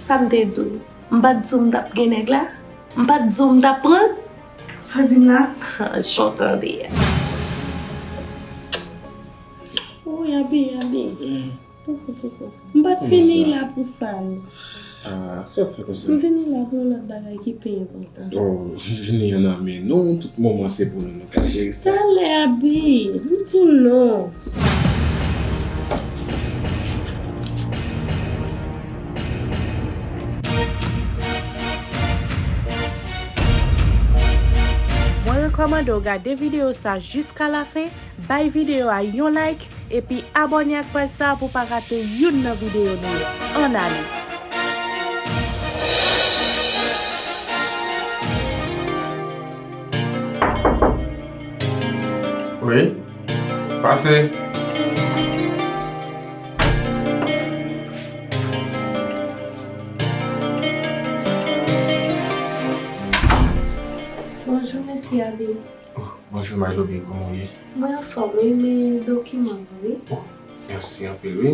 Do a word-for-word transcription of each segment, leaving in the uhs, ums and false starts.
Sa m te di w? M pa t di w m t ap gen nèg la? M pa t di w m t ap pran l? Sa w di m la? Jan w tande a. Woy, Abi, Abi. Poko, poko. M pa t vini la pou sa, non. Ah, sa w fè konsa? M vini la pou yon lòt bagay ki pi enpòtan. Oh, vini an nan men nou, tout moman se pou nou, nou ka jere sa. Talè, Abi, m di w non. Mwen rekòmande w gade videyo sa jiska lafen, bay videyo a yon like, epi abòne ak paj sa pou pa rate youn nan videyo nou yo. Ann ale! Wi. Pase. Bonjou, mesye Abi. Oh, bonjou, Myloby, kòman w ye? Mwen anfòm, wi, men dokiman mwen, wi. Oh, mèsi anpil, wi.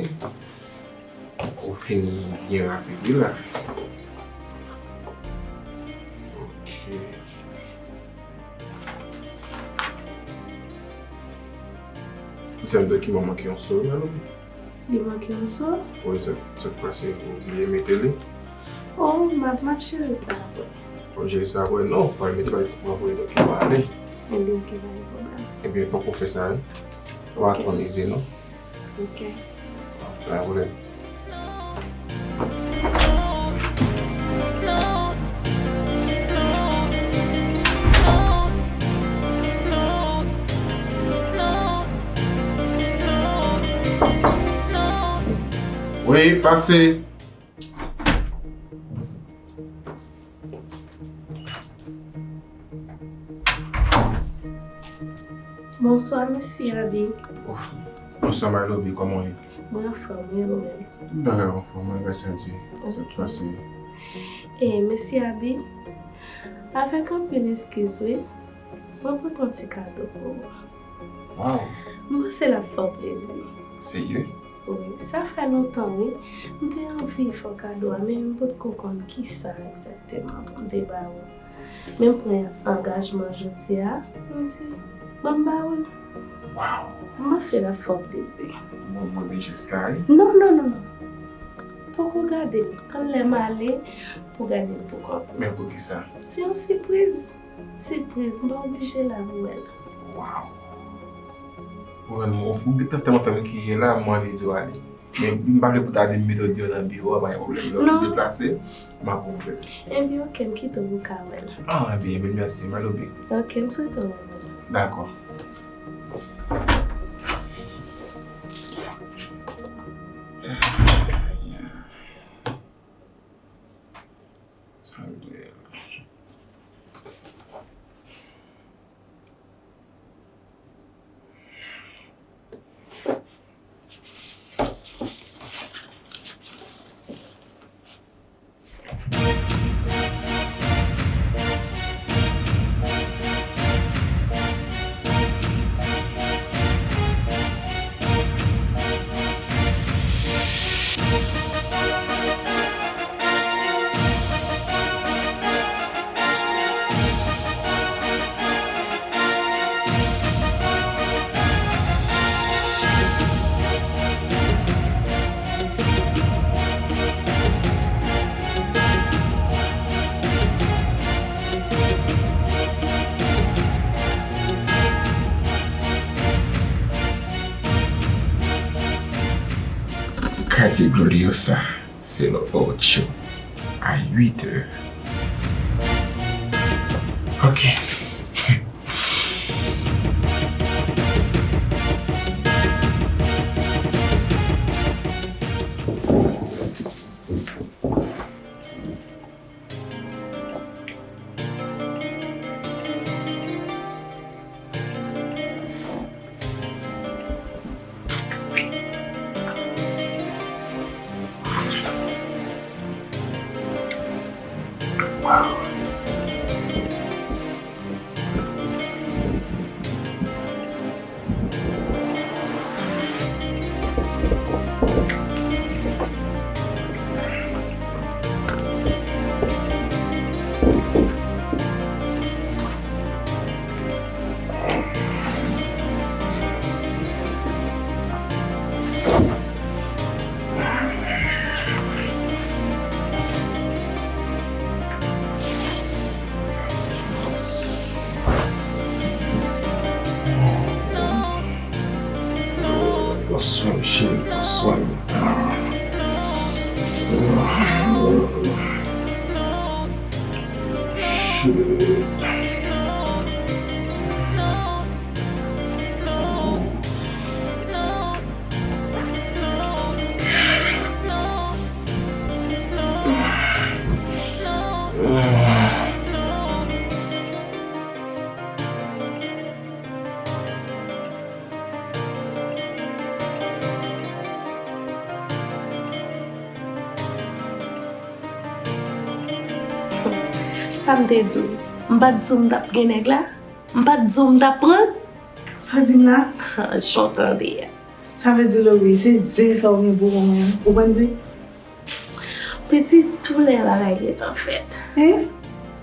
Ou fini byen rapid, wi, la. Ok. Ou di m dokiman manke yon so, wi, Myloby? Li manke yon so? Wi, sa, sa k pase, ou bliye mete li? Oh, m ap, m ap jere sa apre. W ap jere sa apre? Non, w pral mete bagay pou anvoye dokiman ale. Ebyen, ok, pa gen pwoblèm. Ebyen, fòk ou fè sa, wi. W ap akonmize, non? Ok. Pa gen pwoblèm. Wi, pase. Bonswa, mesye Abi. Oh, bonswa, Myloby, kòman w ye? Mwen anfòm, wi, ou menm? Tout bagay anfòm, wi, grasye a Dye. Sa k pase? E, mesye Abi, avèk anpil eskiz, wi, mwen pote yon ti kado pou ou. Waw! M panse l ap fè w plezi. Serye? Wi, sa fè lontan, wi. M te anvi fè w kado a, men m potko konn kisa egzakteman pou m te ba ou. Men m pran angajman jodi a, m di, ban m ba ou l. Waw! M panse l ap fè w plezi. Mwen, mwen renmen jès la, wi. Non, non, non, non. Poko gade l. Tann lè m ale pou gade l pou kont ou. Men poukisa? Se yon sipriz. Sipriz, m pa oblije la pou wè l. Waw! Ou wè, nou, ou gentan tèlman fè m kriye la, m anvi di w ale. Men m pa vle pou ta di m mete w deyò nan biwo a, pa gen pwoblèm. Lè w fin deplase, m ap ouvri. Ebyen, ok, m kite w pou w ka wè l. Ah, ebyen, ebyen, mèsi, Myloby. Ok, m swete w renmen l. Dakò. Sa vle di. Calle Gloriosa, se lo ocho a uit è. Ok. Pran swen m, cheri, pran swen m. Shit. Sa m te di w? M pa t di w m t ap gen nèg la? M pa t di w m t ap pran l? Sa w di m la? Jan w tande a. Sa vle di, Lobi, se zen sa w gen pou mwen, ou konprann vre? Pitit, tou lè bagay gentan fèt. Hein?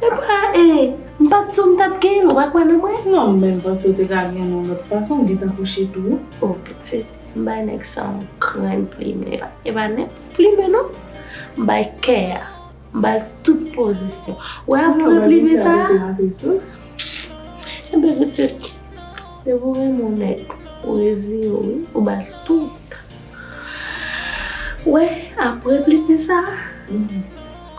E pa, e, m pa t di w m t ap gen l, ou pa kwè nan mwen? Non, m menm panse w te ka gen l yon lòt fason, w gentan kouche tou. O pitit, m bay nèg sa yon grenn plimen, e pa, e pa nenpòt plimen non. M bay kè a, m ba l tout pozisyon. Ou wè apre plimen sa a? Enben pitit, depi w renmen yon nèg, ou reziye w wi, ou ba l tout. Wè, apre plimen sa a,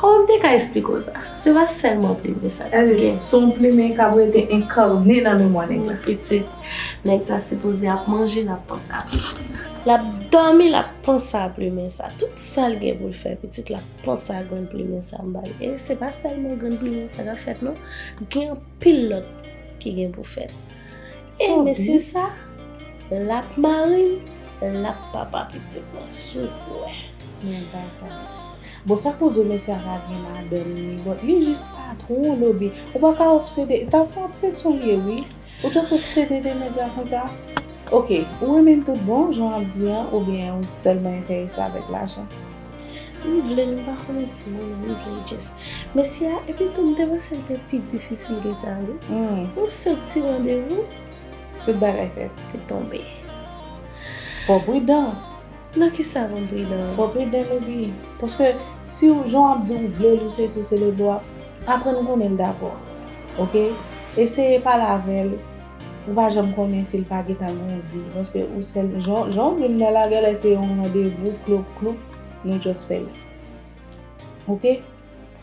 kòman m te ka esplike w sa? Se pa sèlman plimen sa ki gen. Se yon plimen k ap rete enkane nan memwa nèg la. Pitit, nèg sa sipoze ap manje, l ap panse a plimen sa. L ap dòmi, l ap panse a plimen sa. Tout sa l gen pou l fè, pitit, l ap panse a grenn plimen sa m ba l. E se pa sèlman grenn plimen sa k ap fèt non. Gen anpil lòt ki gen pou fèt. E mesye sa, l ap mari m, l ap papa pitit mwen, si w kwè. Men papa. Bon, sa k pou di w mesye a ka gen madanm ni, but li jis patwon, Lobi. Ou pa ka obsede, sa se yon obsesyon l ye wi. Ou just obsede de nèg la konsa. Ok, ou renmen l tout bon, jan w ap di an, oubyen ou sèlman enterese avèk lajan? M vle l, m pa konnen si m renmen l, m vle l just. Mesye a, epi tou m te panse l te pi difisil ke sa wi. Yon senp ti randevou. Tout bagay fèt. Li tonbe. Fò w pridan. Nan kisa pou m pridan? Fò w pridan, Lobi. Paske si w, jan w ap di w vle l, ou se si, ou se le bwa, aprann konnen l dabò. Ok? Eseye pale avè l. Ou pa janm konnen si l pa gentan gen yon vi. Paske ou sèl, jan, jan w di m nan la, genlè se yon randevou, kloup, kloup, nou just fè l. Ok?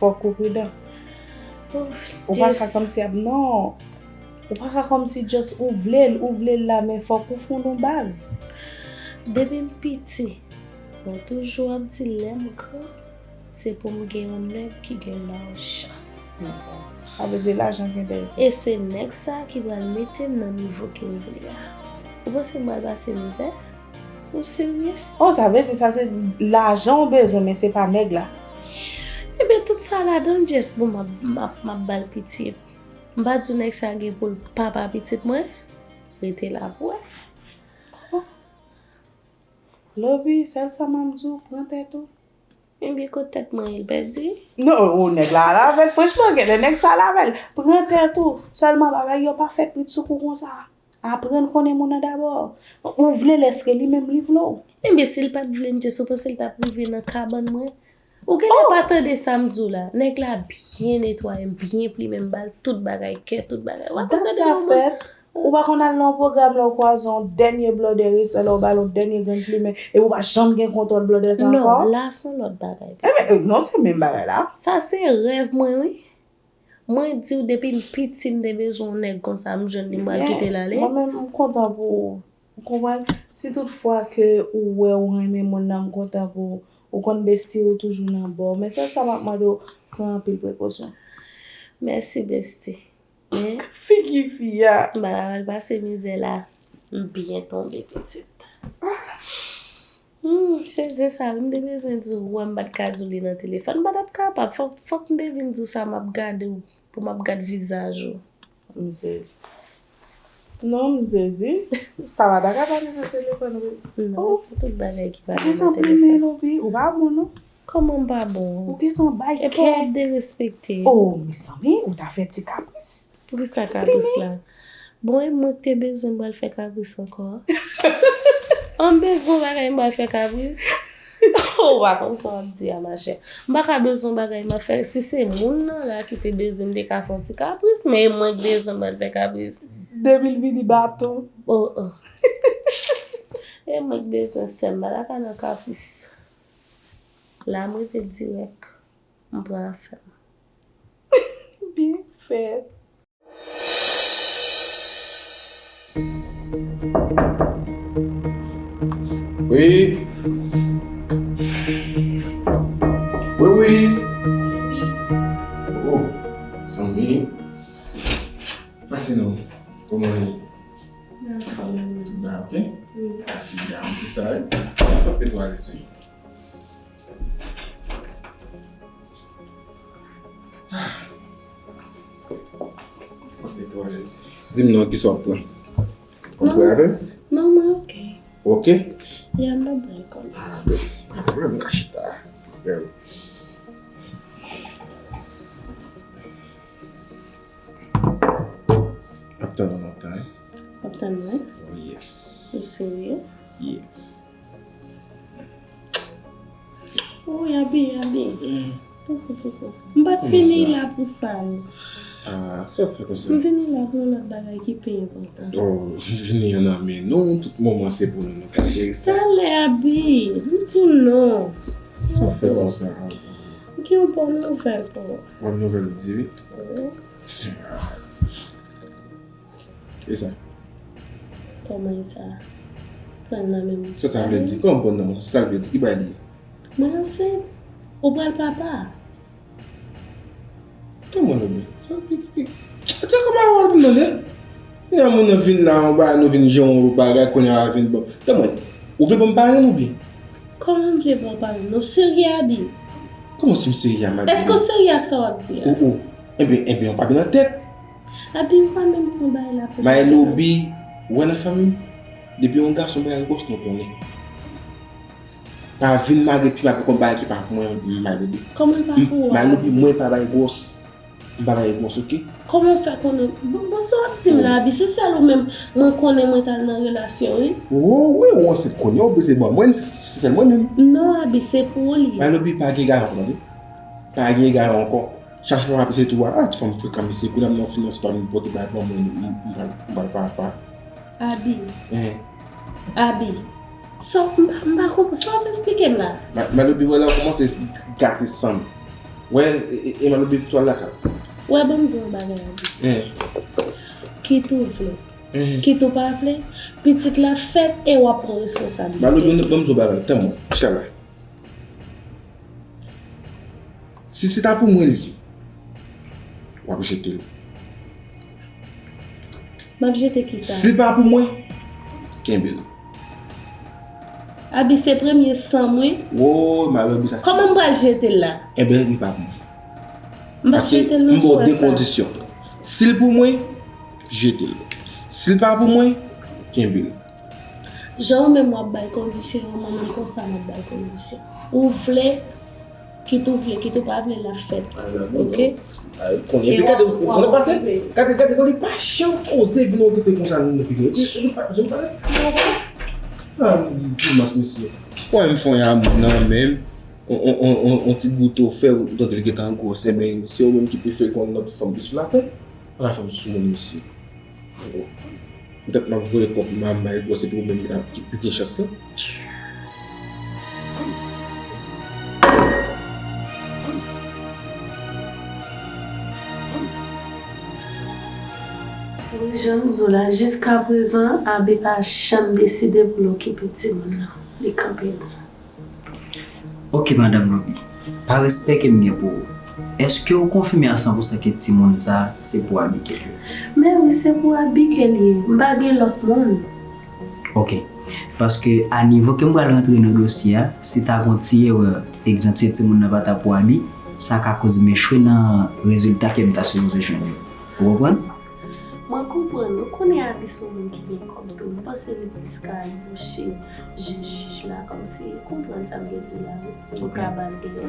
Fòk ou pridan. Ou pa ka kòmsi ap, non. Ou pa ka kòmsi just ou vle l, ou vle l la, men fòk ou fon yon baz. Depi m piti, mwen toujou ap di lè m gran, se pou m gen yon nèg ki gen lajan. Sa vle di lajan ki enterese. E se nèg sa ki pral mete m nan nivo ke m vle a. Ou panse m pral pase mizè? Ou serye? Oh, sa vle di sa se lajan w bezwen, men se pa nèg la. Ebyen, tout sa ladan l, Jess, bon, m ap, m ap, m ap ba l pitye. M pa di w nèg sa gen pou l papa pitit mwen? Rete la pou wè. Lobi, sèl sa m ap di w, pran tèt ou. Ebyen, kot tèt mwen ye, l pèdi? Non, o, nèg la al avè l, franchman, genlè nèg sa al avè l. Pran tèt ou. Sèlman bagay yo pa fèt brit sou kou konsa. Aprann konnen moun nan dabò. Ou vle l, èske li menm li vle w? Enben, si l pa t vle m, Jess, ou panse l t ap rive nan kabann mwen? Ou genlè pa tande sa m di w la. Nèg la byen netwaye m, byen plimen m, ba l tout bagay, kè, tout bagay. W ap tande yon moun. Ou pa konn al nan yon pwogram lè w kwaze yon dènye blòdè resan, lè w ba l yon dènye grenn plimen, epi w pa janm gen kontwòl blòdè sa ankò? Non, la se yon lòt bagay. Enben, non, se menm bagay la. Sa se rèv mwen, wi. Mwen di w, depi m piti, m te bezwen yon nèg konsa, m jwenn li, m pral kite l ale. Mwen menm, m kontan pou ou. Ou konprann? Si tout fwa ke ou wè ou renmen moun nan, m kontan pou ou. Ou konn besti ou toujou nan bò w. Men sèl sa m ap mande w, pran anpil prekosyon. Mèsi, besti. Men figi fi a. M pa ta pral pase mizè la. M byen tonbe, pitit. Hmm, se zen sa wi, m te bezwen di w, wè m pa t ka di w li nan telefòn. M pa t ap kapab. Fòk, fòk m te vin di w sa, m ap gade w, pou m ap gad vizaj ou. M sezi. Non, m sezi. Sa pa ta ka pale nan telefòn, wi. Non, oh, pa tout bagay ki pale nan telefòn. Ou gentan plimen, Lobi. Ou pa bon, non. Kòman m pa bon? Ou gentan bay kè. Epi w ap derespekte. Oh, mezanmi, ou ta fè ti kapris. Poukisa kapris la? Bon, e mwen ki te bezwen m pral fè kapris ankò? An m bezwen bagay m pral fè kapris? Ou pa konn sa w ap di a, machè. M pa ka bezwen bagay m ap fè. Si se moun nan la ki te bezwen m, te ka fè yon ti kapris, men e mwen ki bezwen m pral fè kapris. Depi l vini baton. Oh, oh. E mwen k bezwen sè m, pa ta ka nan kapris. La m rive dirèk, m pran afè m. Byen fèt. Wi. Wi, wi. Oh, zanmi. Pase non. Kòman w ye? Mwen anfòm, mwen. Tout bagay oke? Wi. A, fi a, m te sa, wi. Mwen te twale, wi. Di m non, kisa w ap pran? W ap pran avè m? Non, mwen oke. Oke? Ya, m ap bwè kòm. Ah, ben, pa pwoblèm, m ka chita. Bèl. Ap tann ou lontan, hein? W ap tann mwen? Oh, yes. Ou serye? Yes. Wi, Abi, Abi. Poko, poko. M pa t vini la pou sa, non. Ah, sa w fè konsa? M vini la pou yon lòt bagay ki pi enpòtan. Oh, vini an nan men nou, tout moman se pou nou, nou ka jere sa. Talè, Abi, m di w non. Sa w fè konsa? M gen yon bòn nouvèl pou ou. Bòn nouvèl ou di wi? Wi. E sa? Kòman e sa? Pran nan men m. Sa sa vle di? Kòman pran nan men? Sa sa vle di? Ki bagay li ye? Mwen ansent. Ou pral papa. Kòman nou di? Sa ki, ki, ki? Sa kòman w ap mande? Kounye a moun nan vin la, yon bagay, nou vin jere yon bagay, kounye a vin bon. Kòman? Ou vle ban m parenn oubyen? Kòman m vle ba w parenn? Nou serye, Abi? Kòman si m serye a, Madeline? Èske w serye ak sa w ap di a? Oh, oh. Enben, enben, yon pa byen nan tèt. Abi, m pa menm pran bagay la pou Madeline. Madeline, ou wè nan fanmi m, depi yon gason bay gwòs, nou konnen. Pa vin mare pye m avèk yon bagay ki pa pou mwen, Madeline. Kòman l pa pou ou a? Madeline, mwen pa bay gwòs. M pa bay gwòs, oke? Kòman w fè konnen? Bon, bon, sa w ap di m la, Abi? Se sèl ou menm mwen konnen mwen t al nan relasyon, wi. Wi, wi, ou ansent kounye a, ou bezwen ban mwen, se, se sèl mwen menm. Non, Abi, se pou ou li ye. Madeline, pa gen garan ankò, tande. Pa gen garan ankò. Chache pa pase tou a, ah, ti fanm frekan mesye, kounye a m nan finans pa m pote bay pou mwen, m pral papa. Abi. Hein. Abi. Sa, m pa, m pa konprann. Sa w ap esplike m la? Malobi, wè la w kòmanse gate san m. Wè, e, e, e Malobi pou twal lakay. Wè, ban m di w yon bagay, Abi. Hein. Kit ou vle. Kit ou pa vle, pitit la fèt e w ap pran responsablite. Malobi, ban m di w yon bagay, tann mwen, chita la. Si se ta pou mwen li ye, w ap jete l. M ap jete kisa? Si pa pou mwen, kenbe l. Abi, se premye san mwen. Woy, Malobi, sa se... Kòman m pral jete l la? Enben, li pa pou mwen. M p ap jete l nan sou wè sa. Paske m ba w de kondisyon. Si l pou mwen, jete l. Si l pa pou mwen, kenbe l. Jan ou menm w ap bay kondisyon yo, mwen menm konsa m ap bay kondisyon. Ou vle, kit ou vle, kit ou pa vle, l ap fèt. Oke? Konnen, epi gade, ou konnen pase? Gade, gade, gade, li pa janm oze vin okipe konsa nan figi. Epi, epi, pa janm pale. Ah, grimas, mesye. Wè, m fè yon yamour nan men m. On, on, on, on, on ti goute ou fè, ou tande l gentan gwosè, men se ou menm ki prefere konn lòt fanm ki sou latè. Ala fanm sou moun, mesye. Petèt m ap voye kòb m a bay gwòs epi ou menm ki, ki gen chans lan. Wi, jan m di w la, jiskaprezan, Abi pa janm deside pou l okipe timoun nan. Li kanpe bon. Oke, Madanm Lobi, pa respè ke m gen pou ou, èske ou konfime a san pousan ke timoun sa a se pou Abi ke l ye? Men wi, se pou Abi ke l ye. M pa gen lòt moun. Oke. Paske a nivo ke m pral rantre nan dosye a, si ta gon ti erè, egzanp, si timoun nan pa ta pou Abi, sa ka koz m echwe nan rezilta ke m ta sipoze jwenn yo. Ou konprann? Mwen konprann, ou konnen Abi se yon moun ki gen kòb tou, m panse li plis ka bouche je jij la, kòmsi, ou konprann sa m vle di la, wi. Ou ka ba l dèyè.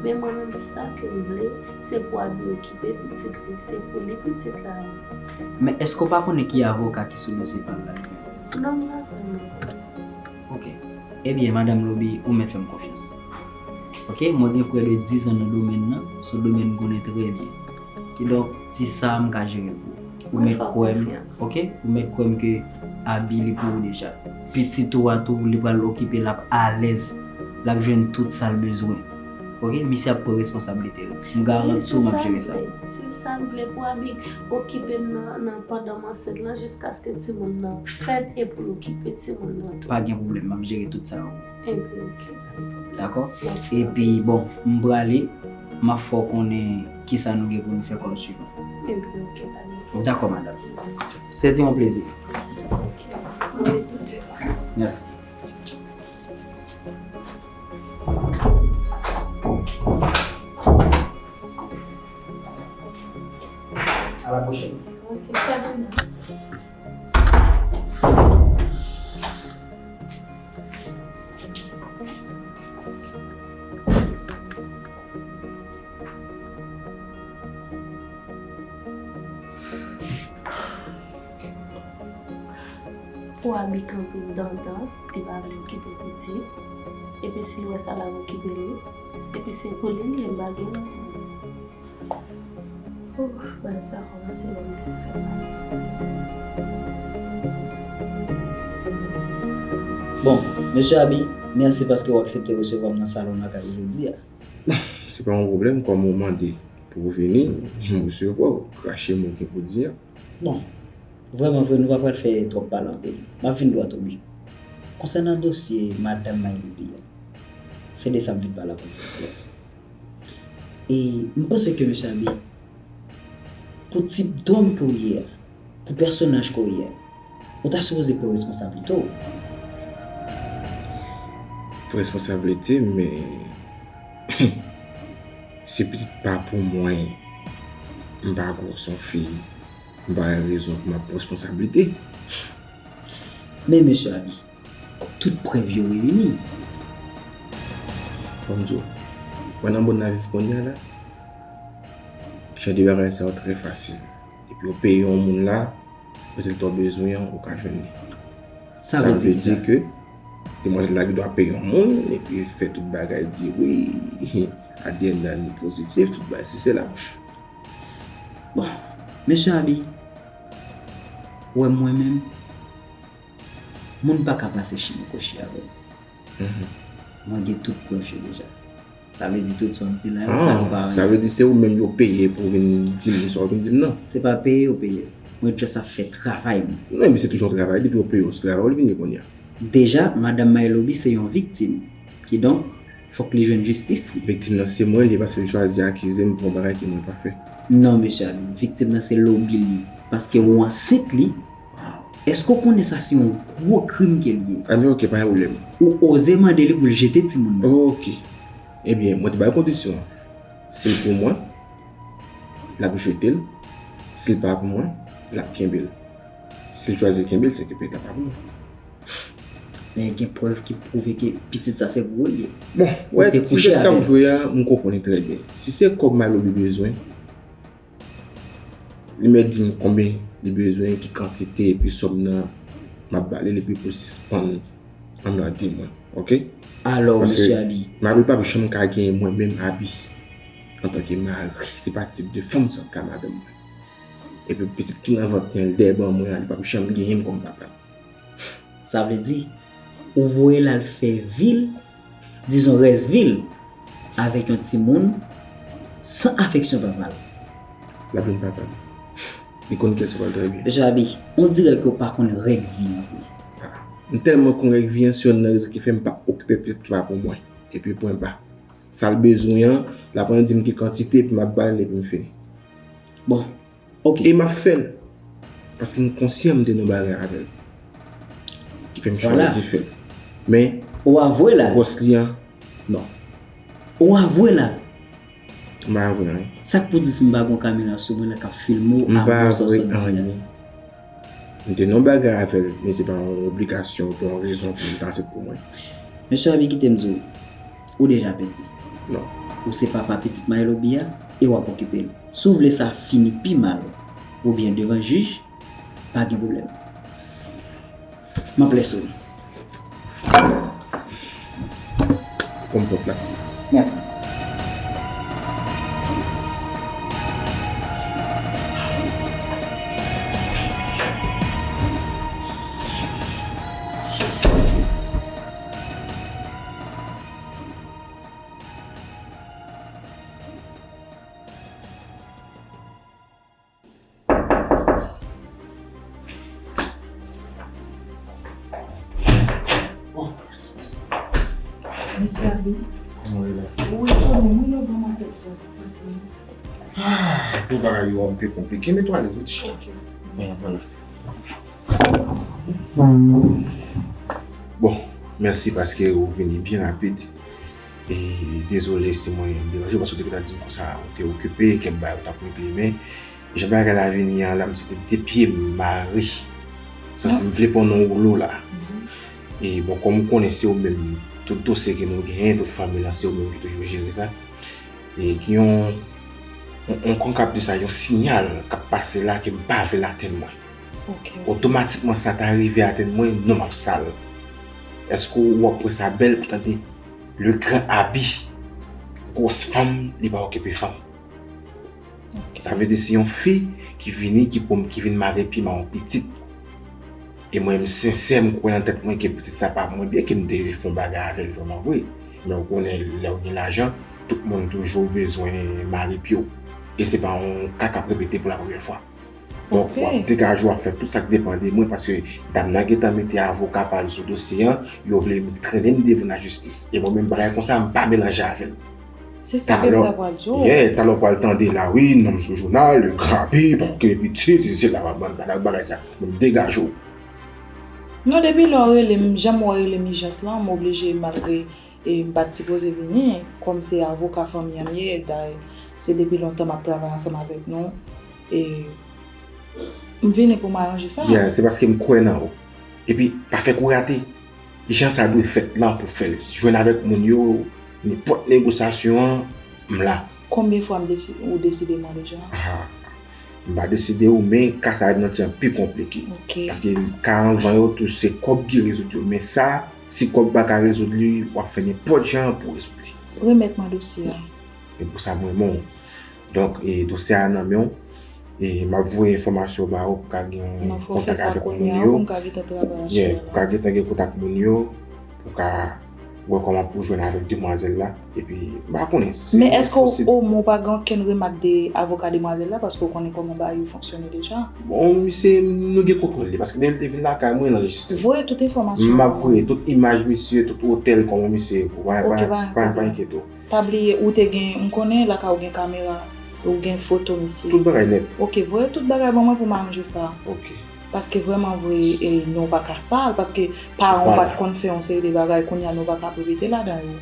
Men mwen menm, sa ke m vle, se pou Abi okipe pitit li, se pou li pitit la ye. Men èske w pa konnen ki avoka ki sou dosye pa l la li menm? Non, m pa konnen. Oke. Ebyen, Madanm Lobi, ou mèt fè m konfyans. Oke, mwen gen prè de diz an nan domèn nan, se yon domèn m konnen trè byen. Kidonk, ti sa a, m ka jere l pou ou. Ou mèt kwè m, ok? Ou mèt kwè m ke Abi li pou ou deja. Pitit ou a tou, li pral okipe, l ap alèz. L ap jwenn tout sa l bezwen. Ok? Misye ap pran responsablite l. M garanti w, m ap jere sa. Se sa m vle pou Abi. Okipe m nan, nan pandan m ansent lan, jiskaske timoun nan fèt, epi l okipe timoun nan tou. Pa gen pwoblèm, m ap jere tout sa yo. Epi, ok. Dakò? Epi, bon, m prale, m ap fè w konnen kisa nou gen pou nou fè kòm swivan. Epi, ok, pa gen pwoblèm. Dakò, madanm. Se te yon plezi. Ok. Mèsi. À la prochaine. Ok, Sabrina. Pou Abi kanpe dandan, li pa vle okipe pitit. Epi si l wè sa, l ap okipe li. Epi se pou li l ye, m pa gen lòt moun. Ouf, bagay sa kòmanse ban m tèt fè mal. Bon, mesye Abi, mèsi paske w aksepte resevwa m nan salon lakay ou jodi a. Se pa yon pwoblèm, kòm ou mande pou w vini, m resevwa w, krache mo gen pou di a. Non, vrèman vre, nou pa pral fè twòp pale anpil. M ap vin dwat o bi. Konsènan dosye madanm Mayloubi a, se de sa m vin pale avè w jodi a. E m panse ke, mesye Abi, pou tip dòm ke w ye a, pou pèsonaj ke w ye a, ou ta sipoze pran responsablite w. Pran responsablite, men si pitit pa pou mwen, m pa gwòs yon fi, m pa gen rezon pou m ap pran responsablite. Men, mesye Abi, tout prèv yo reyini. Ban m di w, wè nan monn n ap viv kounye a la, jan de bagay sa yo trè fasil. Depi w peye yon moun la, prezilta w bezwen an, ou ka jwenn li. Sa vle di ki sa? Sa vle di ke demwazèl la gen dwa peye yon moun, epi fè tout bagay, di wi, A D N nan li pozitif, tout bagay, sesi, sela. Bon, mesye Abi, wè mwen menm, moun pa ka pase chimikochi avè m. Mhm. Mwen gen tout prèv yo deja. Sa vle di tout sa w ap di la yo, sa yo pa anyen. Sa vle di se ou menm yo peye pou w vin di m sa w vin di m nan? Se pa peye yo peye. Mwen just ap fè travay mwen. Non, men se toujou yon travay, depi yo peye w, se travay w li vin ye kounye a. Deja, madanm Mayloubi se yon viktim. Kidonk, fòk li jwenn jistis li. Viktim nan se mwen, li paske li chwazi akize m pou yon bagay ke mwen pa fè. Non, mesye Abi, viktim nan se Lobi li ye. Paske ou ansent li, èske w konnen sa se yon gwo krim ke l ye? Anben, ok, pa gen pwoblèm. Ou oze mande li pou l jete timoun nan. Ok. Ebyen, mwen te ba l kondisyon an. Si l pou mwen, l ap jete l. Si l pa pou mwen, l ap kenbe l. Si l chwazi kenbe l, se ke petèt l pa pou mwen. Men gen prèv ki pwouve ke pitit sa se pou ou l ye. Bon, wè, ti jwèt k ap jwe a, m konprann li trè byen. Si se kòb Mayloubi bezwen, li mèt di m konbyen li bezwen, ki kantite, epi sòm nan m ap ba li l, epi pou l sispann anmède mwen, ok? Alò, mesye Abi. Paske Mayloubi p ap janm ka genyen mwen menm Abi antanke mari. Se pa tip de fanm sa k ka madanm mwen. Epi pitit ki nan vant mwen, l dèyè ban mwen an, li p ap janm genyen m kòm papa. Sa vle di, ou voye l al fè vi l, dizon rès vi l, avèk yon timoun san afeksyon papa l. L ap jwenn papa l. Li konn kiyès papa l trè byen. Mesye Abi, on dirè ke w pa konn règ vi an vre. Ah, m tèlman konn règ vi an, se yonn nan rezon ki fè m pa okipe pitit ki pa pou mwen. Epi pwen ba. Sa l bezwen an, l ap ann di m ki kantite, epi m ap ba l, epi m fini. Bon, ok. E m ap fè l. Paske m konsyan m te nan yon bagay avè l. Ki fè m chwazi fè l. Men, ou avwe la. Gwòs li an, non. Ou avwe la. M pa avwe anyen. Sa k pou di si m pa gen yon kamera sou mwen la k ap filme w avwe sa w sot di a? M te nan yon bagay avè l, men se pa yon obligasyon, pou yon rezon pou l ta ansent pou mwen. Mesye Abi, kite m di w, ou deja pèdi. Non. Ou se papa pitit Mayloubi a, e w ap okipe l. Si w vle sa fini pi mal, oubyen devan jij, pa gen pwoblèm. M ap lèse w. Konn pòt la. Mèsi. Mèsi, Abi. Kòman w ye la? Wi, kòman mwen la, ban m apèl sa, sa k pase? Ah, tout bagay yo anpe konplike, men tou alèz, wi, ti chita. Ok. Bon, vwala. Bon, mèsi paske ou vini byen rapid. E dezole si mwen deranje w, paske w te gentan di m konsa ou te okipe, kèk bagay ou t ap regle, men jan bagay la vini an la, m santi de pye m mare. M santi m vle pran nan woulo la. E bon, kòm ou konnen, se ou menm, tout dosye ke nou genyen, tout fanmi lan, se ou menm ki toujou jere sa. E gen yon, yon, yon, kòman k ap di sa, yon siyal k ap pase la ke m pa vle l atenn mwen. Ok. Otomatikman, sa ta rive atenn mwen, non m ap sal. Èske w ap wè sa bèl pou tande le grand Abi, gwòs fanm, li pa okipe fanm? Ok. Sa vle di se yon fi ki vini, ki pou m, ki vin mare pye m a yon pitit. E mwen, m sensè, m kwè nan tèt mwen ke pitit sa pa mwen, byenke m te fè yon bagay avè l vrèman vre. Men ou konnen, lè w gen lajan, tout moun toujou bezwen mare pye w. E se pa yon ka k ap repete pou la premyè fwa. Donk, w ap degaje w, w ap fè tout sa k depann de mwen, paske dam nan gentan mete avoka pa l sou dosye an, yo vle trennen m devan lajistis. E mwen menm, bagay konsa, m pa melanje avè l. Se sa ke m ta pral di w. Yeah, talè w pral tande la, wi, non m sou jounal, le grand Abi, pa okipe pitit, se la, w ap ban bagay sa. Mwen, m degaje w. Non, depi lè w rele m, janm wè w rele m ijans lan, m oblije, malgre e m pa t sipoze vini, kòm se avoka fanmi an m ye, dayè, se depi lontan m ap travay ansanm avèk nou, e m vini pou m aranje sa. Yeah, se paske m kwè nan ou. Epi, pa fè kou rate. Jan sa dwe fèt lan pou fè l. Jwenn avèk moun yo, nenpòt negosyasyon an, m la. Konbyen fwa m desi-, ou deside m an deja? Ah, m pa deside w, men ka sa a vin anti jan pi konplike. Ok. Paske ka anvan yo, tou se kòb ki rezoud yo. Men sa, si kòb pa ka rezoud li, w ap fè nenpòt jan pou rezoud li. Remèt mwen dosye a. E pou sa, m renmen w. Donk, e, dosye a nan men w. E m ap voye enfòmasyon ba ou pou ka gen yon kontak avèk moun yo. Yeah, pou ka gentan gen kontak moun yo, pou ka wè kòman pou jwenn avèk demwazèl la. Epi, m pa konnen si... Men èske w, omwen, w pa gen okenn remak de avoka demwazèl la, paske w konnen kòman bagay yo fonksyone deja? Bon, misye, nou gen kontwòl li, paske depi l te vin lakay mwen, l anrejistre. Voye tout enfòmasyon. M ap voye tout imaj misye, tout otèl, kòman misye ye. Pa, pa, pa enkyete w. Pa bliye, ou te gen, m konnen lakay ou gen kamera, ou gen foto misye. Tout bagay nèt. Ok, voye tout bagay ban mwen pou m aranje sa. Ok. Paske vrèman vre, e, non pa ka sal, paske paran w pa t konn fè yon seri de bagay, kounye a non pa ka ap repete ladan yo.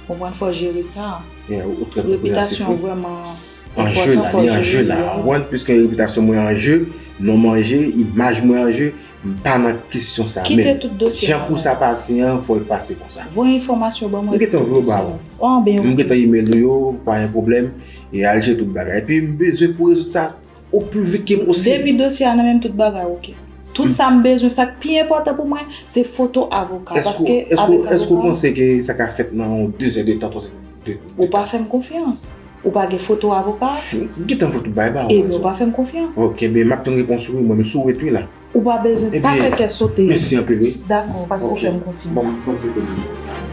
Konprann, fò jere sa. Repitasyon vrèman enpòtan, fò jere li. An jeu la, konprann, piske repitasyon mwen an jeu, non m an jeu, imaj mwen an jeu, m pa nan kesyon sa menm. Kite tout dosye la. Jan pou sa pase an, fò l pase konsa. Voye enfòmasyon ban mwen. M gentan voye yo ba ou. M gentan email ou yo, pa gen pwoblèm. E al jere tout bagay. Epi m bezwen pou rezoud sa o pli vit ke posib. Depi dosye a nan men m, tout bagay oke. Tout sa m bezwen, sa k pi enpòtan pou mwen, se foto avoka. Paske avèk avoka. Èske w panse ke sa ka fèt nan yon de zè de tan, twa zè de tan? Ou pa fè m konfyans. Ou pa gen foto avoka? M gentan voye tout bagay ba ou. Ebyen, ou pa fè m konfyans. Ok, ebyen, m ap tann repons ou, wi, mwen, m sou wout, wi, la. Ou pa bezwen, pa fè kè sote. Mèsi anpil, wi. Dakò, paske ou fè m konfyans. Bon, bon, bon, bon.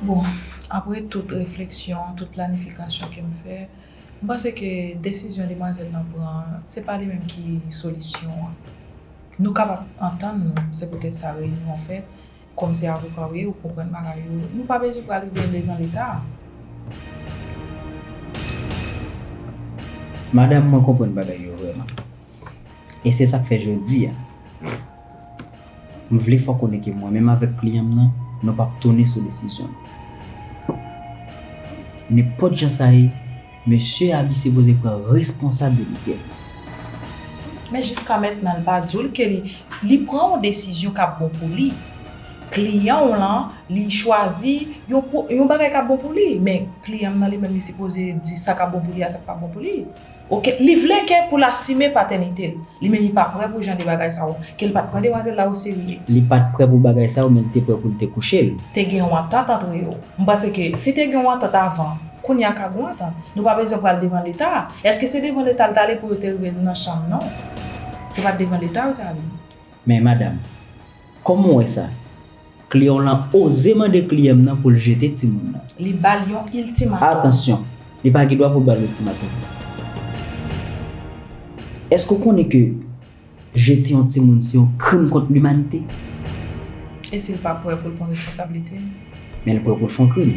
Bon, apre tout refleksyon, tout planifikasyon ke m fè, m panse ke desizyon demwazèl lan pran an, se pa li menm ki solisyon an. Nou kapab antann nou, se poutèt sa reyinyon an fèt. Kòm se avoka w ye, ou konprann bagay yo. Nou pa bezwen pral rive devan Leta. Madanm, mwen konprann bagay yo vrèman. E se sa k fè jodi a, m vle fè w konnen ke mwen menm avèk kliyan m nan, nou p ap tounen sou desizyon nou. Nenpòt jan sa ye, mesye Abi sipoze pran responsabilite l. Men jiska mentnan, l pa di w ke li, li pran yon desizyon k ap bon pou li. Kliyan w lan, li chwazi yon, yon bagay k ap bon pou li. Men kliyan m nan, li menm, li sipoze di sa k ap bon pou li a, sa k pa bon pou li. Oke, li vle ke pou l asime patènite l. Li menm, li pa prè pou jan de bagay sa yo. Ke l pa t pran demwazèl la oserye. Li pa t prè pou bagay sa yo, men li te prè pou l te kouche l. Te gen yon antant antre yo. M panse ke si te gen yon antant avan, kounye a ka gen yon antant. Nou pa bezwen pral devan Leta. Èske se devan Leta l t ale pou yo te rive nan chanm, non? Se pa t devan Leta yo t ale. Men madanm, kòman w wè sa? Kliyan w lan oze mande kliyan m nan pou l jete timoun nan. Li ba l yon iltimatòm. Atansyon, li pa gen dwa pou l ba l iltimatòm. Èske w konnen ke Jete yon timoun se yon krim kont limanite. E si l pa prè pou l pran responsablite l? Men l prè pou l fè yon krim.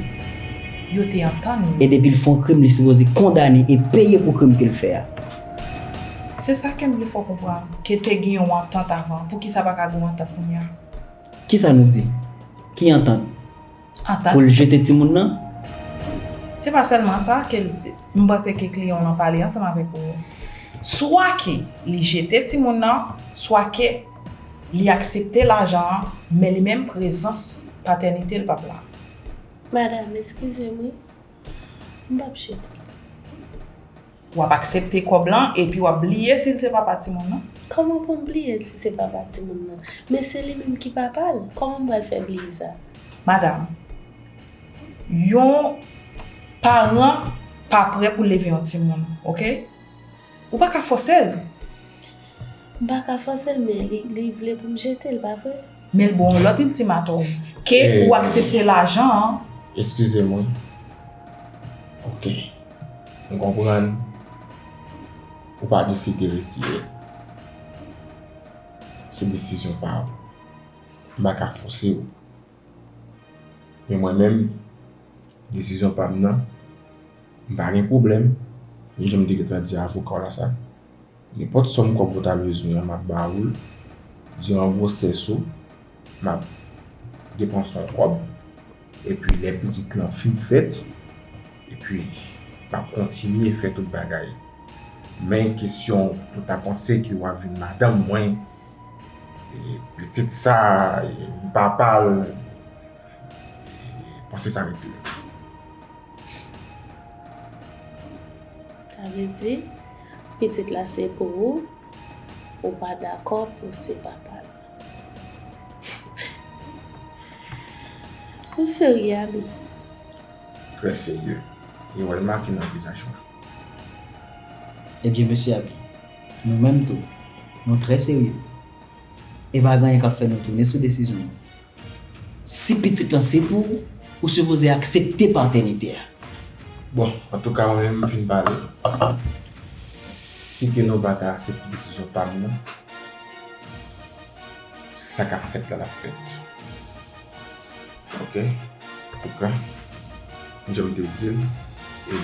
Yo te antann yo. E depi l fè yon krim, li sipoze kondane e peye pou krim ke l fè a. Se sa ke m vle fè w konprann, ke te gen yon antant avan. Poukisa pa ka gen yon antant kounye a? Kisa nou di? Ki antant? Antant. Pou l jete timoun nan? Se pa sèlman sa ke l di. M panse ke kliyan w lan pale ansanm avèk ou. Swa ke li jete timoun nan, swa ke li aksepte lajan an, men li menm prezans patènite l p ap la. Madanm, eskize m wi. M p ap jete. W ap aksepte kòb lan epi w ap bliye si l se papa timoun nan? Kòman pou m bliye si se papa timoun nan? Men se li menm ki papa l. Kòman m pral fè bliye sa? Madanm, yon paran pa prè pou leve yon timoun, oke? Ou pa ka fòse l. M pa ka fòse l, men li, li vle pou m jete l, pa vre? Men l ba w yon lòt iltimatòm, ke ou aksepte lajan an. Eskize m wi. Oke. M konprann ou pa deside retire l. Se desizyon pa w. M pa ka fòse w. Men mwen menm, desizyon pa m nan, m pa gen pwoblèm. Menm jan m te gentan di avoka w la sa, nenpòt sòm kòb ou ta bezwen an, m ap ba ou l. Diran gwosès ou, m ap depanse yon kòb. Epi lè pitit lan fin fèt, epi m ap kontinye fè tout bagay. Men kesyon pou ta panse ke w ap vin madanm mwen, e, pitit sa, e, m papa l, e, panse sa retire. Sa vle di, pitit la se pou ou, ou pa dakò pou se papa l. Ou serye, Abi? Trè serye. E wè l make nan vizaj mwen. Ebyen, mesye Abi, nou menm tou, nou trè serye. E pa gen anyen k ap fè nou tounen sou desizyon nou. Si pitit lan se pou ou, ou sipoze aksepte patènite a. Bon, antouka, mwen menm, m fin pale. Si ke nou pa ka aksepte desizyon pa m nan, sa k ap fèt la, l ap fèt. Oke? Antouka, jan m te di l, e,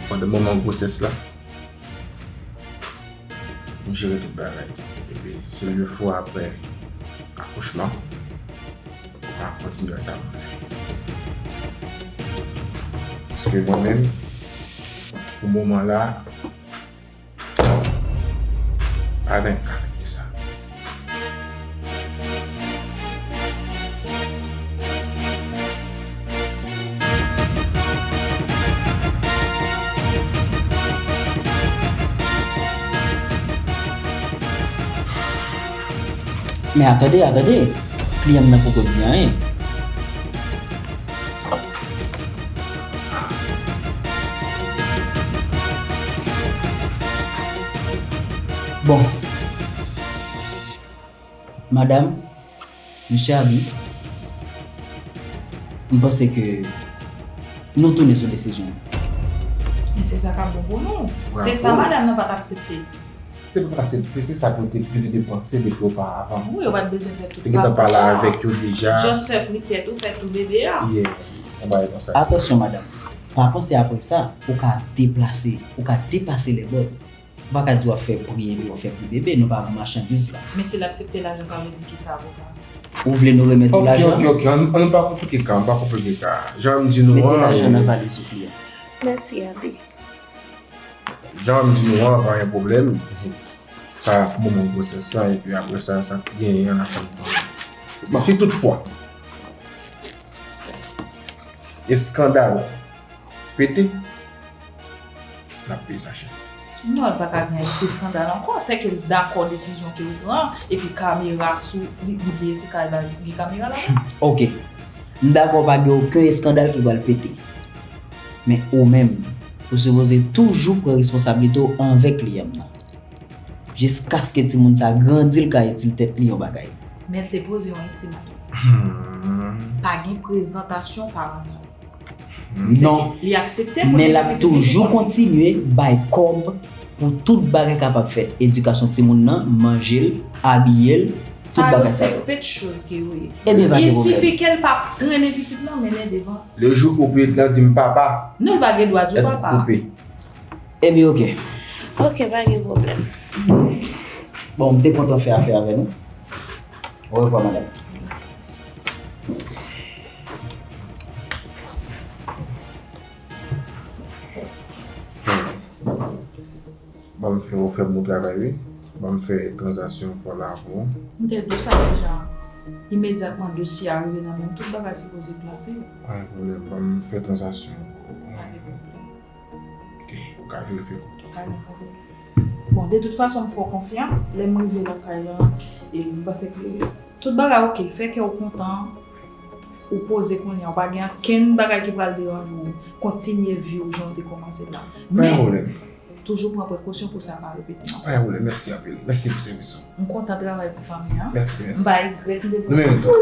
pandan moman gwosès la, m jere tout bagay. Epi, si l yon fwa apre akouchman, m a kontinye sa m fè. Paske mwen menm, pou moman la, pa gen anyen k ka fèt de sa. Men atande, atande, kliyan m nan poko di anyen. Bon. Madanm, mesye Abi, m panse ke nou tounen sou desizyon nou. Men se sa k ap bon pou nou. Se sa madanm nan pa t aksepte. Se pa t aksepte, se sa ke yo te, yo te panse depi oparavan. Wi, yo pa t bezwen fè tout. Te gentan pale avèk yo deja. Just fè pri tèt ou, fè tou bebe a. Yeah, yon bagay konsa. Atansyon, madanm. Pa panse apre sa, ou ka deplase, ou ka depase lèbòd. Ou pa ka di w ap fè pri epi w ap fè pri bebe, nou pa machandiz la. Men si l aksepte lajan, sa vle di kisa, avoka? Ou vle nou remèt ou lajan? Ok, ok, ok, ann, ann pa konplike ka, ann pa konplike ka. Jan m di nou an. Mete lajan nan valiz ou, kliyan. Mèsi, Abi. Jan m di nou an, pa gen pwoblèm. Sa pou moman gwosès la, epi apre sa, sa k genyen an, n a fè l. Epi si toutfwa eskandal pete, n ap peye sa chè. Non, li pa ka gen eskandal ankò. Sèke l dakò desizyon ke ou pran, epi kamera sou, li, li bliye si kay la gen kamera ladan. Ok. M dakò pa gen okenn eskandal ki pral pete. Men ou menm, ou sipoze toujou pran responsablite w anvè kliyan m nan. Jiskaske timoun sa grandi, l ka itil tèt li yon bagay. Men l te poze yon iltimatòm. Hmm. Pa gen prezantasyon parantal. Non. Li aksepte pou l leve pitit li pou kont li. Men l ap toujou kontinye bay kòb pou tout bagay kapab fèt. Edikasyon timoun nan, manje l, abiye l, tout bagay sa yo. Sa yo se pèt choz ke yo ye. Ebyen, pa gen pwoblèm. Il sifi ke l pa trennen pitit lan, mennen devan. Le jou pwopriyetè lan di m papa. Non, l pa gen dwa di w papa. Tèt koupe. Ebyen, oke. Oke, pa gen pwoblèm. Bon, m te kontan fè afè avè nou. Orevwa, madanm. Ban m fè, ou fè bon travay, wi. Ban m fè tranzaksyon pou la pou ou. M te di w sa deja. Imedyatman dosye a rive nan men m, tout bagay sipoze klase. Pa gen pwoblèm, ban m fè tranzaksyon pou ou. Pa gen pwoblèm. Ok, ou ka verifye kont ou. Pa gen pwoblèm. Bon, de tout fason, m fè w konfyans. Lè m rive lakay lan, e m panse ke tout bagay oke. Fè kè w kontan, ou poze kounye a. Ou pa gen ankenn bagay ki pral deranje w kontinye vi w jan w te kòmanse l la. Pa gen pwoblèm. Men, toujou pran prekosyon pou sa pa repete ankò. Pa gen pwoblèm. Mèsi anpil. Mèsi pou sèvis ou. M kontan travay pou fanmi an. Mèsi, mèsi. M pa regrèt m te pran. Nou menm tou.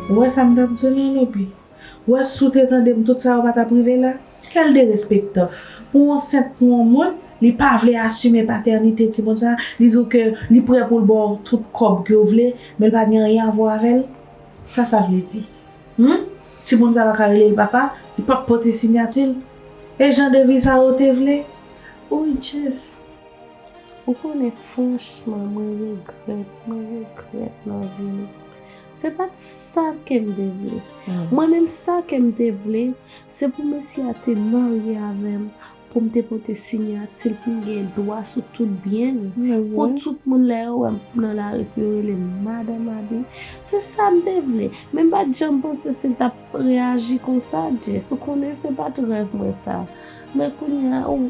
Ou wè sa m t ap di w lan, Lobi? Ou wè, si w te tande m, tout sa yo pa t ap rive la? Kèl derespektan. Pou yon senp, pou yon moun, li pa vle asime patènite timoun sa, li di w ke li prè pou l ba w tout kòb ke w vle, men l pa gen anyen a vwè avè l. Sa sa vle di? Hmm? Timoun sa pa ka rele l papa, li p ap pote siyati l. E jan de vi sa yo te vle? Wi, Jess. Ou konnen, franchman, mwen regrèt, mwen regrèt nan vi m. Se pa t sa ke m te vle. Hmm. Mwen menm, sa ke m te vle, se pou mesye a te marye avè m, pou m te pote siyati l, pou m gen dwa sou tout byen l. Pou tout moun, lè yo wè m nan lari, pou yo rele m Madanm Abi. Se sa m te vle. Men m pa t janm panse si l t ap reyaji konsa, Jess. Ou konnen se pa t rèv mwen sa. Men kounye a, ou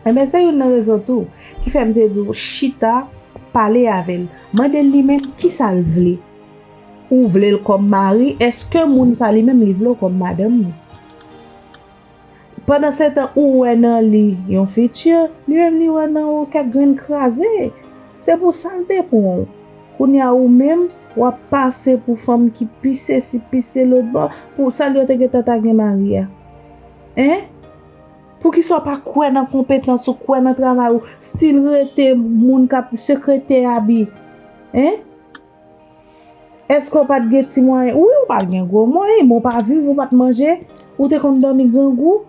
Enben, se youn nan rezon tou ki fè m te di w chita, pale avè l. Mande l li menm kisa l vle. Ou vle l kòm mari? Èske moun sa li menm li vle w kòm madanm li? Pandansetan, ou wè nan li yon fiti, li menm li wè nan ou kèk grenn kraze. Se pou sa l te pran w. Kounye a, ou menm, w ap pase pou fanm ki pi sesi, pi se lòt bò, pou sa l yo te gentan ta gen mari a. Hein? Poukisa w pa kwè nan konpetans ou, kwè nan travay ou, still rete moun k ap sekretè Abi? Hein? Èske w pa t gen ti mwayen? Wi, ou pa t gen gwo mwayen, men w pa viv, ou pa t manje, ou te konn dòmi grangou.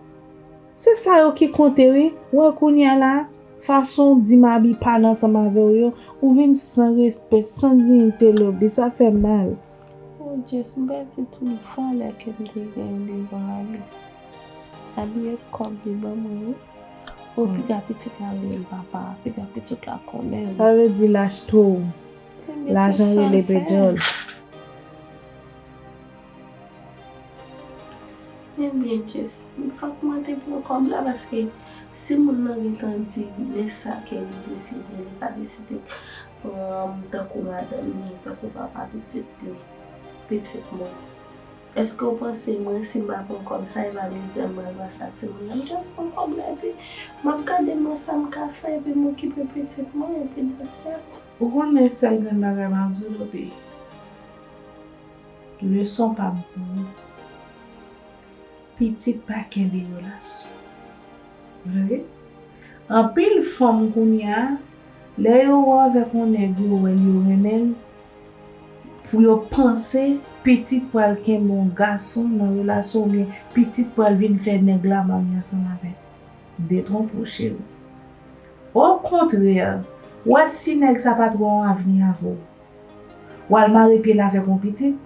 Se sa yo ki konte, wi. Wè kounye a la, fason w di m Abi pale ansanm avè w yo, ou vin san respè, san diyite, Lobi, sa fè mal. Oh Jess, m pèdi tout valè ke m te genyen devan Abi. Abi e kòb li ban mwen, wi. Oh, piga pitit la rele l papa, piga pitit la konnen wi. Sa vle di l achte w. Lajan rele pedyòl. Ebyen, Jess, fòk mwen te pran kòb la, paske si moun nan gentan di men sa ke li deside, li pa deside pran m tankou madanm li, tankou papa pitit li, pitit mwen. Èske w panse mwen, si m pa pran kòb sa, e pa mizè m pral pase ak timoun nan? M just pran kòb la, epi m ap gade mwen sa m ka fè, epi m okipe pitit mwen, epi that's it. Ou konnen sèl grenn bagay m ap di w, Lobi. Leson pa m pou ou. Pitit pa kenbe relasyon. Vre? Anpil fanm kounye a, lè yo wè w avèk yon nèg, yo wè l, yo renmen l, pou yo panse pitit pral kenbe yon gason nan relasyon oubyen pitit pral vin fè nèg la marye ansanm avè l. Detwonpe w, cheri. Okontrè, w wè si nèg sa pa t wè yon avni avè w, w al mare pye l avèk yon pitit,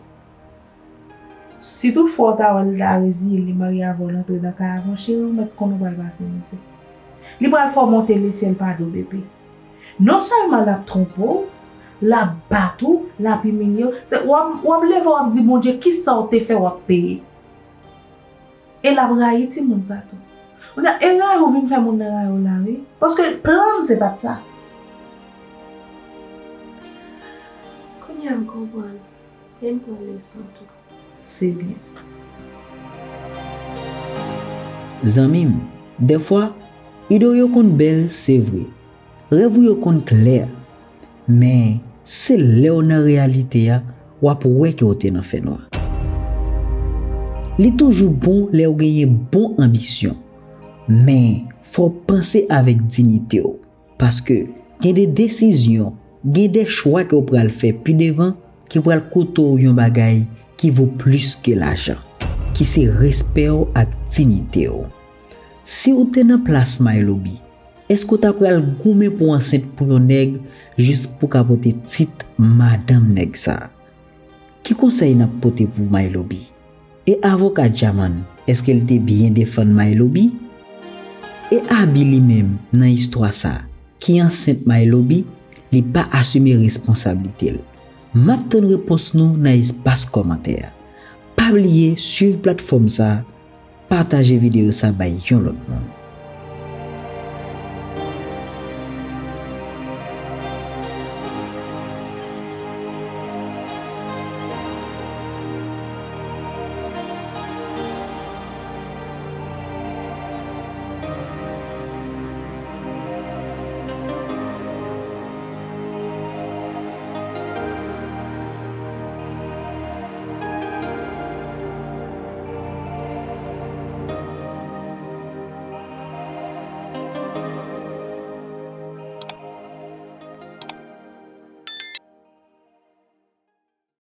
si toutfwa w ta wè l ta reziye l, li marye avè w, l antre nan kay avè w, cheri, ou mèt konnen w pral pase mizè. Li pral fè w monte lesyèl pa do, bebe. Non sèlman l ap twonpe w, l ap bat ou, l ap imilye w. Se, w ap, w ap leve, w ap di, Bondye, kisa w te fè, w ap peye. E l ap rayi timoun sa tou. Nan e rayi ou vin fè moun nan rayi w la, wi. Paske plan m se pa t sa. Kounye a m konprann. E m pran leson tou. Se byen. Zanmi m, dèfwa, ide w yo konn bèl, se vre. Rèv ou yo konn klè. Men, se lè w nan reyalite a, w ap wè ke w te nan fènwa. Li toujou bon lè w genyen bon anbisyon. Men, fò w panse avèk diyite w. Paske, gen de desizyon, gen de chwa ke w pral fè pi devan ki pral koute w yon bagay ki vo plis ke lajan, ki se respè w ak diyite w. Si w te nan plas Myloby, èske w ta pral goumen pou w ansent pou yon nèg jis pou w ka pote tit madanm nèg sa? Ki konsèy n ap pote pou Myloby? E avoka Djaman, èske l te byen defann Myloby? E Abi li menm nan istwa sa, ki ansent Myloby, li pa asime responsablite l? M ap tann repons nou nan espas kòmantè a. Pa bliye swiv platfòm sa, pataje videyo sa bay yon lòt moun.